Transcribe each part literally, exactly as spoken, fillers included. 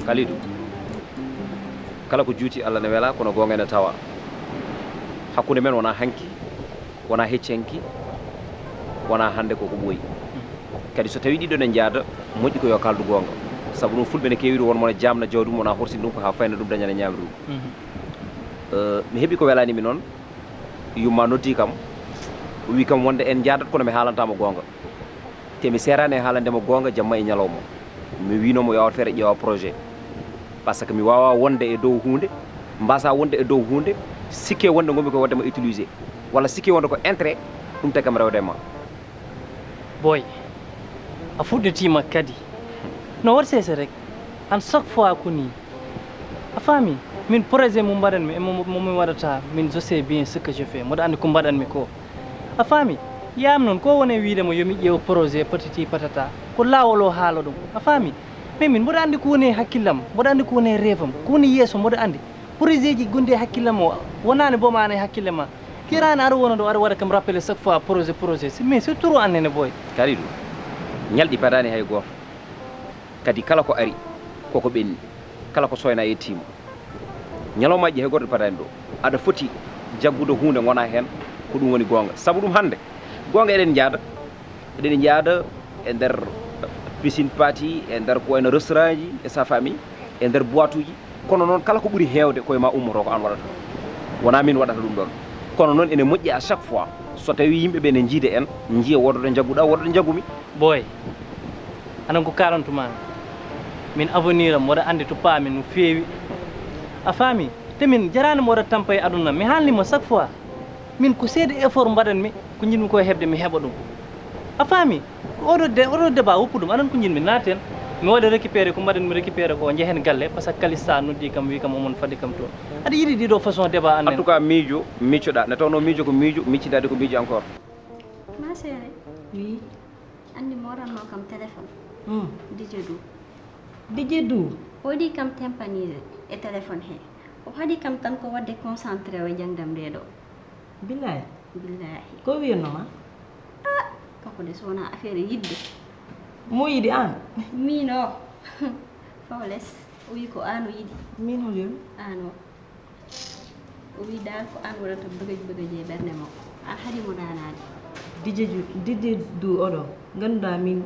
Kalidou, kala ko juuti Allah ne wela, kono goonga ene tawa. Hakkunde men wona hanki, wona hecci hanki, wona hannde, koko ɓooyi. Kadi so tawi ɗiɗo ne njaada, moƴƴi ko yo kaldu goonga. Sabu ɗum fulɓe ne keewiri won mona jaamna jawdi mum, wona horsini ɗum ko haa fayna ɗum dañana ñaamri ɗum. Eh, mi heɓi ko welani mi noon, yumma noddi kam, o wi kam wonde en njaadat kono mi haalantama goonga. Te mi seeraani e haalande mo goonga jamma e ñalawma. Mi wiino mo yo awat feere ƴeewa projet. Parce que mi waawa wonde e dow huunde, mbasa wonde e dow huunde, sikke wonde ngonmi ko wadde ma utilisé, walla sikke wonde ko intérêt, ɗum tagi kam rewde ma. Boy, a fuɗɗitiima kadi. No waɗ seese rek. An chaque fois ko nii. A faami? Min projet mo mbaɗanmi e mo mo mi waɗata, min je sais bien ce que je fais. Mboɗo anndi ko mbaɗanmi ko. A faami? Yam noon ko woni e wiide mo yo mi ƴeew projet patati patata. Ko laawol o haala ɗum. A faami? Mais min mboɗo anndi ko woni e hakkillam, mboɗo anndi ko woni e rêve am, ko woni yeeso mboɗo anndi. Projet ji gonɗi e hakkillam o wonaani boom an e hakkille ma. Kiraani aɗa wona ɗo aɗa waɗa kam rappelé chaque fois projet projet. Mais c'est trop annene boy. Kalidou, ñalɗi padaani hay gooto. Kadi kala ko ari koko ɓenni, kala ko soyna yettiima. Ñalawmaaji hay gooto padaani ɗo. Aɗa foti jaggude huunde ngona heen, ko ɗum woni goonga. Sabu ɗum hannde goonga eɗen njaada, eɗen njaada e nder piscine party, e nder ko wayno restaurant ji e sa famille, e nder boîte uji. Kono noon kala ko ɓuri heewde koye ma ummoto ko an waɗata. Wona min waɗata ɗum ɗon. Kono noon ene moƴƴi à chaque fois so tawi yimɓe ɓe ne njiida en, njiya woodɗo ɗo njagguɗa, woodɗo ɗo njaggumi. Boy, anan ko kalantu ma min avenir am mboɗo anndi to paami no feewi. A faami? Te min jaraani mboɗo tampa e aduna mi haalni mo chaque fois. Min ko seeɗa effort mbaɗanmi ko njiɗmi ko heɓde mi heɓa ɗum. A faami? Ko oɗo de oɗo débat woppu ɗum anan ko njiɗmi naaten. Mi waɗa récupéré ko mbaɗanmi récupéré ko njehen galle par ce que Kalista noddi kam wi kam omon fadde kam toon. Aɗa yiɗi ɗiɗo façon débat annen. En tout cas miijo miccoɗa nde tawno miijo ko miijo miccidade ko miijo encore. Ma chérie. Oui. Anndi mo waɗatnoo kam téléphone. Hmm. Dj Dou. Dj Dou. O waɗi kam tympaniser e téléphone he. O haɗi kam tan ko waɗde concentré o e janngam ndee ɗoo. Billahi. Billahi. Ko wiyatnoo ma? Ah, kanko de so wonaa affaire yiɗde. Mo yiɗi aan? Miin o. Fawles. O wi ko aan o yiɗi. Miin hol yoni? Aan o. O wi dal ko aan waɗata bagaj bagaj e ɓernde makko. Aan haɗi mo naanaade. Dj Dou oɗo ngannduɗaa miin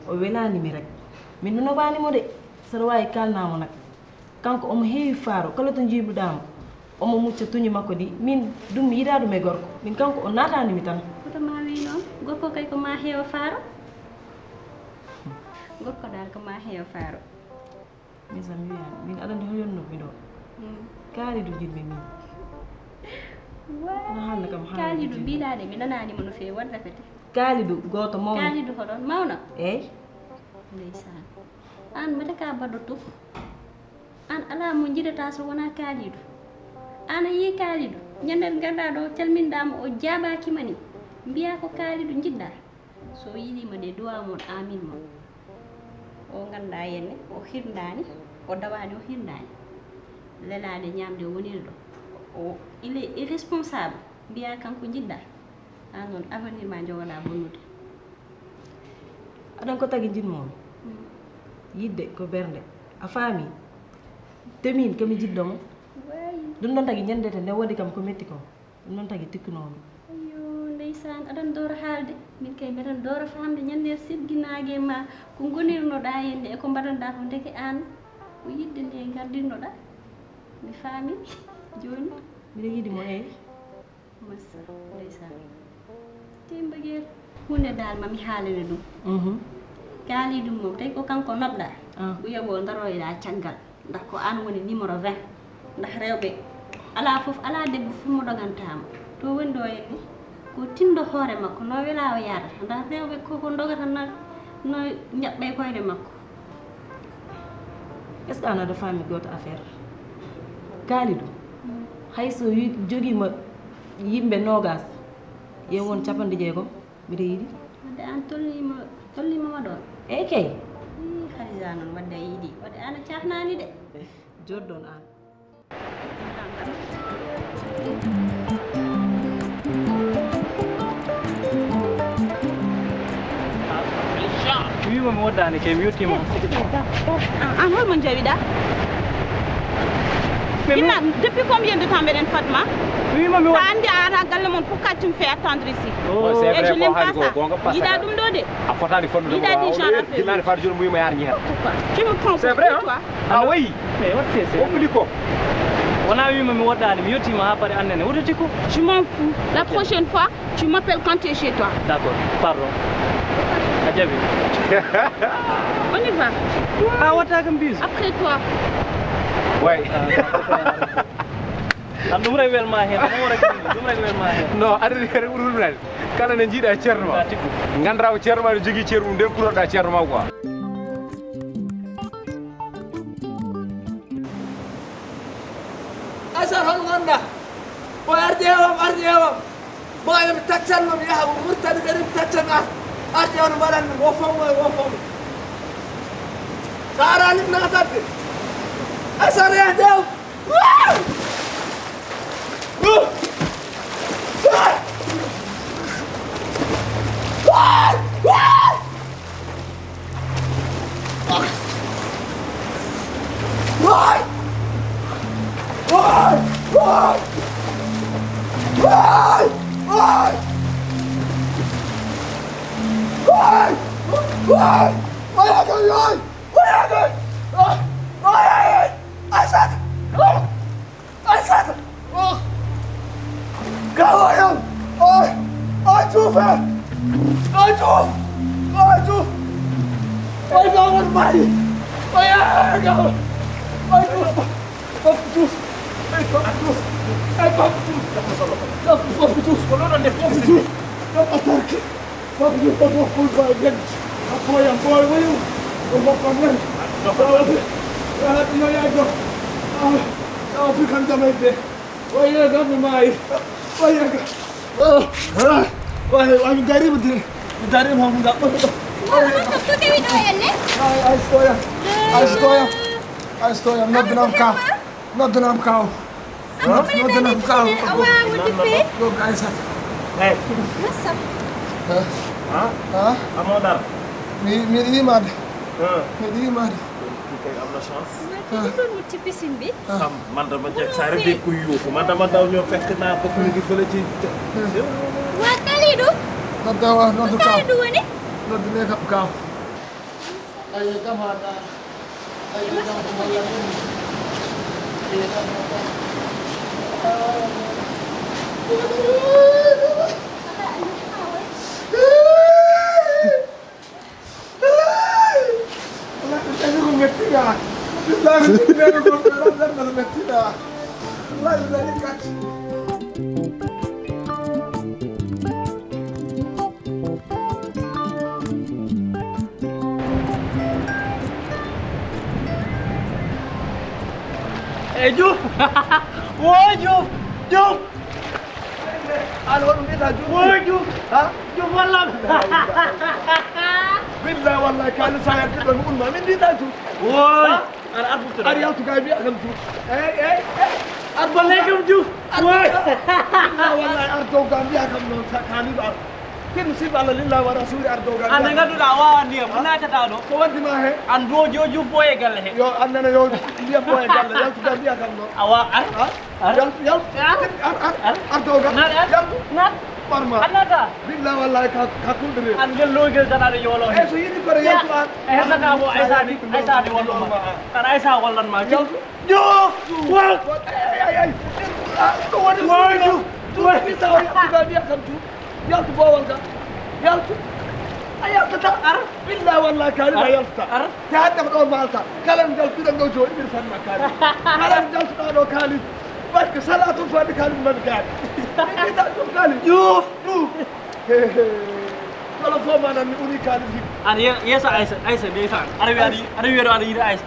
o welaani mi rek. Miin mi noɓaani mo de. Saɗa waawi kaalnaa mo nak. Kanko omo heewi faaro kala to njiiɓuɗaa mo. Omo mucca tuñi makko ɗi. Miin ɗum mi yiɗaa ɗum e gorko. Miin kanko o naataani mi tan. Hoto ma wii noon. Gorko kay ko ma heewa faaro. Gorko dal ko ma heewa faaro. Mes amis wiyaani min aɗa anndi hol yonnoo mi ɗo. Kaalidu njiɗmi min. Ana haalna kam haala Kaalidu mbiɗaa de mi nanaani mo no feewi waɗ répété. Kaalidu gooto mawɗo. Kaalidu hoɗon mawɗo? Eey. Ndeysaan. Aan mbaɗa ka baɗɗo tuf. Aan alaa mo njiɗataa so wonaa Kaalidu. Aan a yii Kaalidu ñannde ngarɗaa ɗo calminɗaa mo o jaabaaki ma ni mbiyaa ko Kaalidu njiɗɗaa. So o yiɗii ma de duwaa mon aamin mon. O nganndaa yenne o hirndaani o dawaani o hirndaani. Lelaade ñaamde woniri ɗo. O il est irresponsable mbiyaa kanko njiɗɗaa. Aan noon avenir ma njogoɗaa bonnude. Aɗan ko tagi njiɗ momi. Yiɗde ko bernde. A faami? Te min komi jiɗɗo mo. Ɗum ɗon tagi ñande te nde waɗi kam ko metti ko. Ɗum ɗon tagi tikkunomi. Ayyo ndeysaan aɗan doora haalde. Min kay mbeɗan doora faamde ñande sirginaage ma ko ngonirnoɗa henne e ko mbaɗanɗa ko ndeke aan ko yiɗde nde ngardinnoɗa. Mi faami jooni. Mbiɗa yiɗi mo eyi. Massa ndeysaan. Tey mbëggeel. Huunde daal ma mi haalane ɗum. Mhm. Kaalidu moom, tawi ko kanko noɗɗa. Ah. Ɓuya mo daroyɗa caggal. Ndax ko aan woni numéro vingt. Ndax rewɓe, alaa fof, alaa debbo fof mo dogantaama. To woni ɗo henne, ko tinndo hoore makko, no wela o yaadata. Ndax rewɓe ko, ko dogata na, no njaɓɓa e koyɗe makko. Est-ce que aan aɗa faami gooto affaire? Kaalidu, hay so wi-, jogiima yimɓe noogaas, yo won capanɗe jeegom, mbiɗa yiɗi. Wadde aan tolniima, tolniima ma ɗoon? Eey kay. Ii, Hadija noon, wadde a yiɗi. Wadde aan a caaxnaani de. Jooɗ ɗoon aan. Mi wiima mi woddaani kay, mi yettiima. An, an hol mo njawiɗaa? Inna, depuis combien de temps mbeɗen fadma? Mi wiima mi woddaani. Sa anndi a ara galle mon, pourquoi tu me fais attendre ici? Oh, c'est vrai, je n'aime pas ça. Yiɗaa ɗum ɗo de. A fotaani fondude mo. Yiɗaa des gens à faire. Ginnaaɗo faade jooni mo wiima yaar ñeer. Pourquoi? Tu me prends pour qui, toi? Ah oui. Mais what is it? Ombili ko. Wona wiima mi woddaani, mi yettiima haa pare annene. What is it ko? Je m'en fous. La prochaine fois, tu m'appelles quand tu es chez toi. D'accord, pardon. A jaɓi. On y va. A watta kam bis. Après toi. Ouais. An ɗum rek welma heen, ɗum rek, ɗum rek welma heen. Non, aɗa rek ɓuri hulɓinade. Kala ne jiiɗa ceerno ma. Nganndaa ko ceerno ma ne jogii ceerno mum, nden kuroɗa ceerno ma quoi. Asar hol ngonɗa? O arde wam, arde wam. Maayo mi taccan mo mi yaha mo Murtani kadi mi taccan ar. Arde on mbaɗan mi wo fam mo wo fam. Sa arani mi natatde. Asar yahde o. Aysata! Oh! Gawa yam! Ay! Ay, Diouf, eh! Ay, Diouf! Ay, Diouf! Ay, Diouf! Ay, ay, ay, gawa! Ay, Diouf! Papa Diouf! Ay, Papa Diouf! Ay, Papa Diouf! Papa Diouf! Ko noon on def Papa Diouf! Papa Tarki! Papa Diouf, Papa Diouf, Papa Diouf! Papa Diouf, Papa Diouf! Papa Diouf! Papa Diouf! Papa Diouf! Wayyo, gam mi maayi. Wayyo, gam. Oh, ah, wayyo, wayyo, mi darima de. Mi darima, mi darima. Ko kewi ɗo henne? Ay, ay, stoya. Ay, stoya. Ay, stoya. Noddinam ka. Noddinam ka o. Noddinam ka o. Awa, wonde fe. Ɗo ka Aysata. Hey. Massa. Ha? Ha? Amoo dara? Mi, miɗo yimaade. Ha? Miɗo yimaade. Kii kay am na chance. Waaw, kii doon wut ci piscine bi. Ah, man dama jeg saa rek dégg kuy yuuxu. Man dama daw ñëw fekk naa ko mu ngi fële ci. Waa Kalidou. Nodda waa, noddu Kaaw. Kalidou woni? Noddu ne kam Kaaw. Ay, gamaɗa. Ay, gamaɗa. Ay, gamaɗa. Wallahi, ɗum dañi ko metti ga. Billahi, ko metti ga. Billahi, ko metti ga. Billahi, ko metti ga. Billahi, ko metti ga. Eyyi, Diouf. Woy, Diouf. Diouf. An hoɗum mbiɗa Diouf? Woy, Diouf. Ha? Diouf, wallam. Billahi, wallahi, kali sa yalti ɗon umma. Min mbiɗa Diouf. Woy. Ha? Ar, ar, ar yaltu ga mbiya kam Diouf. Ey, ey, ey. Ar, balle kam Diouf. Ar, woy. Billahi, wallahi, ar dow ga mbiya kam noon, sa kaliɗo ar. Ken musidɗo Allah, lillahi wa rasuli, ar dow ga mbiya kam. An ngadduɗa a wawa ndiyam, ko natata ɗo? Ko waddi ma he? An do jo Diouf boye galle he. Yo, an nana yo ndiyam boye galle, yaltu ga mbiya kam noon. Awa, ar. Ha? Ar. Yaltu, yaltu. Ar. Ar, ar, ar. Ar dow ga. Naat, ar. Yaltu. Naat. Ɓarma. Annata. Billahi wallahi ka, ka kulɗere. An ngel loygel tan aɗa yoolo. Ey, so yiɗi kono yaltu an. E hesata mo Aysata, Aysata wallan ma. Kan Aysa wallan ma. Yaltu. Yo! Wa! Ay, ay, ay. Ah, ɗum woni. Wa! Ɗum woni tawa yaltu ga mbiya kam tu. Yaltu bowal ga. Yaltu. A yaltata. Ar. Billahi. Walla kaalid a yaltata. Te hannde ko ɗo malta. Kala ngal piɗon ɗo jooɗi mbiɗa fanma kaalid. Kala ngal tuɗa ɗo kaalid. Barke sala toon fodde kaalid man gaari. Ita ɗum kaalid. Ƴuuf. Ɗum. Kala fof manan mi uni kaalid hikka. An yeeso aysa aysa ndeysan aɗa wiya aɗa wiya ɗo aɗa yiɗi aysa.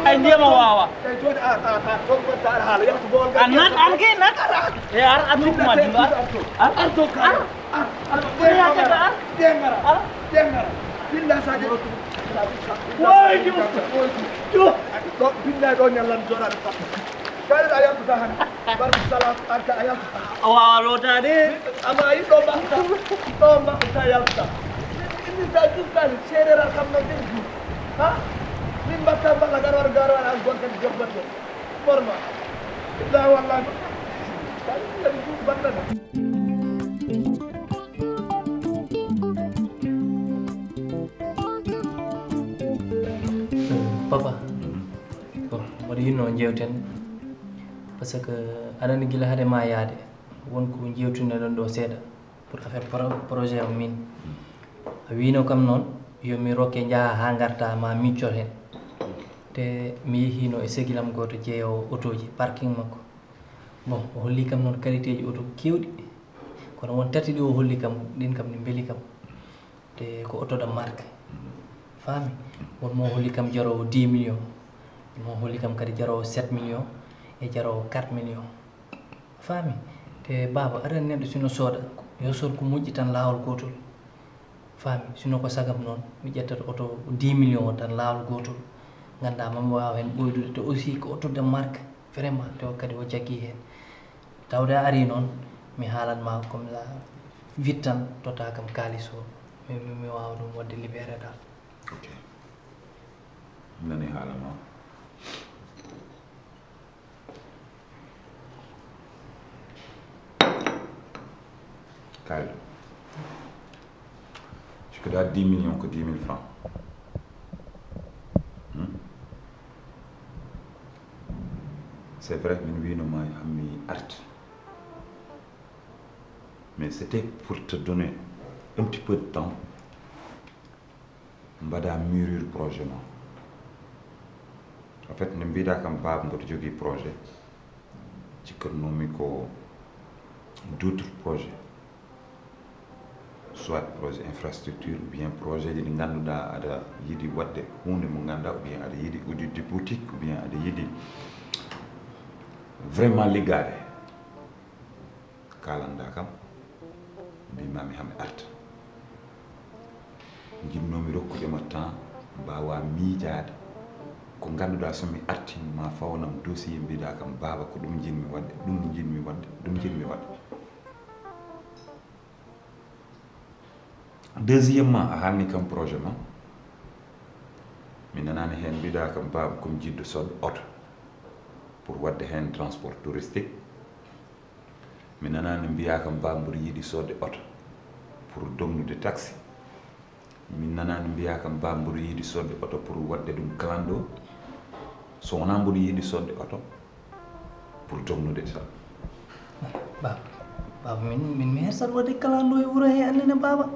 Ay ndiyama wawa. Ay jooɗi an an an toon gonta aɗa haala yaltu bowol ngal. An nan an kay nan. E ar ar ɗum kuma jumba. Ar ar to kaalid. Ar ar ɗum yakata ar. Ƴeŋara. Ar ƴeŋara. Billa sa de. Woyju. Woyju. Ɗo billa ɗo ñallan joɗaɗo sappo. Kadi a yaltata hannde. Barke salam arka a yaltata. A wawa lotade. Ama yi ɗo mbaɗta. Ɗo mbaɗta yaltata. Inni sa jukkani seeɗeral kam no ɓen juut. Ha? Min mbaɗta mbaɗa garwar garwar an gon kadi jobbate. Forma. Illa wallahi. Kadi kadi juut mbaɗta. Papa, bon, mboɗo yinno jewten, parce que aɗa andi gila haade ma yaade won ko jewtunoɗen ɗo seeɗa pour affaire pro- projet am min. A wino kam noon yo mi rokke njaha ha garta ma miccor hen. Te mi yehino e segilam goto jeeyowo otoji parking makko. Bon, o holli kam noon qualité ji oto kewɗi, kono won tati ɗi o holli kam, ɗin kam ɗi mbeli kam. Te ko oto de marque. Faami? Won mo holli kam jaroowo dix millions, mo holli kam kadi jaroowo sept millions e jaroowo quatre millions. Faami? Te baaba, aɗa andi neɗɗo sino sooda, yo sood ko moƴƴi tan laawol gootol. Faami? Sino ko sagam noon, mi ƴettata oto dix millions o tan laawol gootol. Nganndaa mami waawa heen ɓoydude, te aussi ko oto de marque. Vraiment, te o kadi o jaggi heen. Tawde a ari noon, mi haalan ma comme ça, vite tan, tota kam kaalis o. Mi, mi, mi waawa ɗum waɗde libéré dal. Ok. Mi nani haala ma. Kaalis. Parce que dix millions ko dix mille francs. Hmm? C'est vrai, min wino ma hammi arti. Mais c'était pour te donner un petit peu de temps. Mbaɗa mûrir projet ma. En fait, nde mbiɗa kam baaba mboɗo jogii projet. Cikkatnoomi ko d'autres projets. Soit projet infrastructure ou bien projet ji ɗi ngannduɗaa aɗa yiɗi waɗde huunde mo ngannduɗaa ou bien aɗa yiɗi audit de boutique ou bien aɗa yiɗi vraiment liggaade. Kaalanɗaa kam mbimami hami arta. Njiɗnoomi rokkude ma temps mbaawa miijaade ko ngannduɗaa so mi artii ma fawanam dossier mbiɗa kam baaba ko ɗum njiɗmi waɗde ɗum njiɗmi waɗde ɗum njiɗmi waɗde. Deuxièmement a haalni kam projet ma mi nanaani heen mbiɗa kam baaba comme jiɗɗo sodde oto pour waɗde heen transport touristique. Mi nanaani mbiyaa kam baaba mboɗo yiɗi sodde oto pour dognude taxi. Mi nanaani mbiyaa kam baaba mboɗo yiɗi sodde oto pour waɗde ɗum kalando. So wonaa mboɗo yiɗi sodde oto pour dognude tan. Baaba, baaba min min mi hersat waɗde kalando e wuro he annene baaba.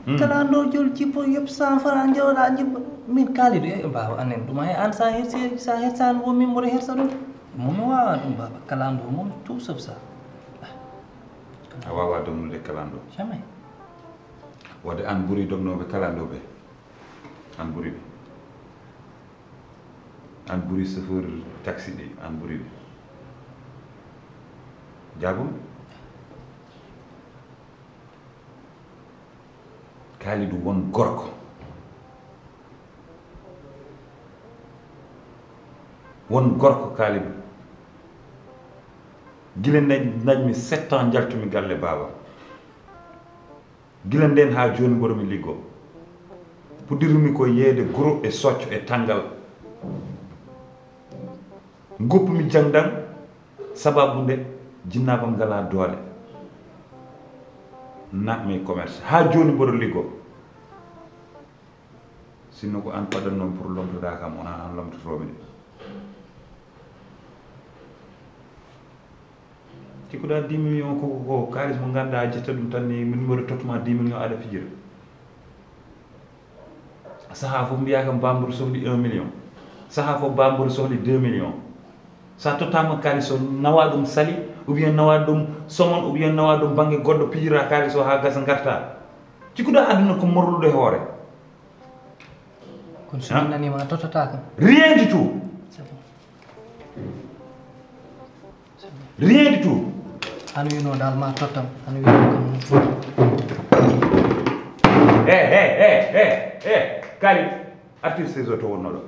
Hmm. Kalando jol jippo yop cent francs jooɗa jippo min kaalido e baaba annen ɗum hay an sa hersi sa hersani wo min mboɗo hersa ɗum. Momi wawa ɗum baaba kalando momi tout sauf ça. A wawa dognude kalando. Jamais. Wadde an ɓuri dognooɓe kalando ɓe. An ɓuri ɓe. An ɓuri chauffeur taxi ɗi an ɓuri ɓe. Jaabum. Kaalidu won gorko. Won gorko kaalidu. Gila naƴmi sept ans njaltumi galle baaba. Gila nden haa jooni mboɗo mi liggo. Puɗɗirmi ko yeeyde guro e socco e tanngal. Ngoppumi jangdam sababu nde jinnaabam ngalaa doole. Naatmi e commerce haa jooni mboɗo liggo. Sinno ko an paɗan noon pour lomtoɗaa kam wonaa an lomtotoomi de. Cikkuɗaa dix millions ko ko kaalis mo ngannduɗaa a ƴetta ɗum tan ni numéro tottuma dix millions aɗa fijira. Saha fof mbiya kam Bambara sohli un million, saha fof Bambara sohli deux millions. Sa tottama kalis o, nawa ɗum Saly, ou bien nawa ɗum Somone, ou bien nawa ɗum bangge goɗɗo, pijira kalis o ha gasa garta. Cikkuɗa aduna ko morlude hoore. Kono so ɗum naniima a tottata kam. Rien du tout. C'est bon. Rien du tout. An wino dal ma tottam, an wino kam. Eh, eh, eh, eh, eh, Kaali, artir seize o to wonnoɗo.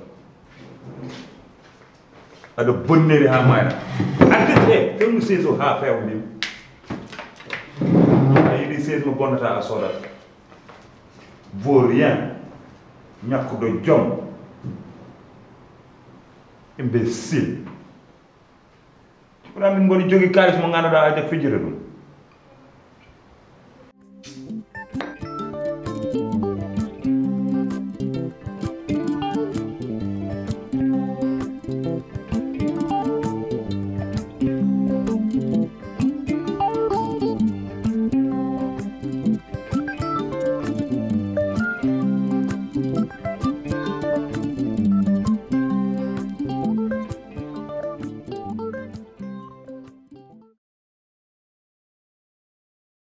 Aɗa bonneri ha mayna. Artir e fewnu seize o ha fewa min. A yiɗi seize mo bonnata a sodat. Vaut rien. Ñakkuɗo jom. Imbécile. Kono min ngoni jogi kalis mo ngannduɗaa aja fijira ɗum.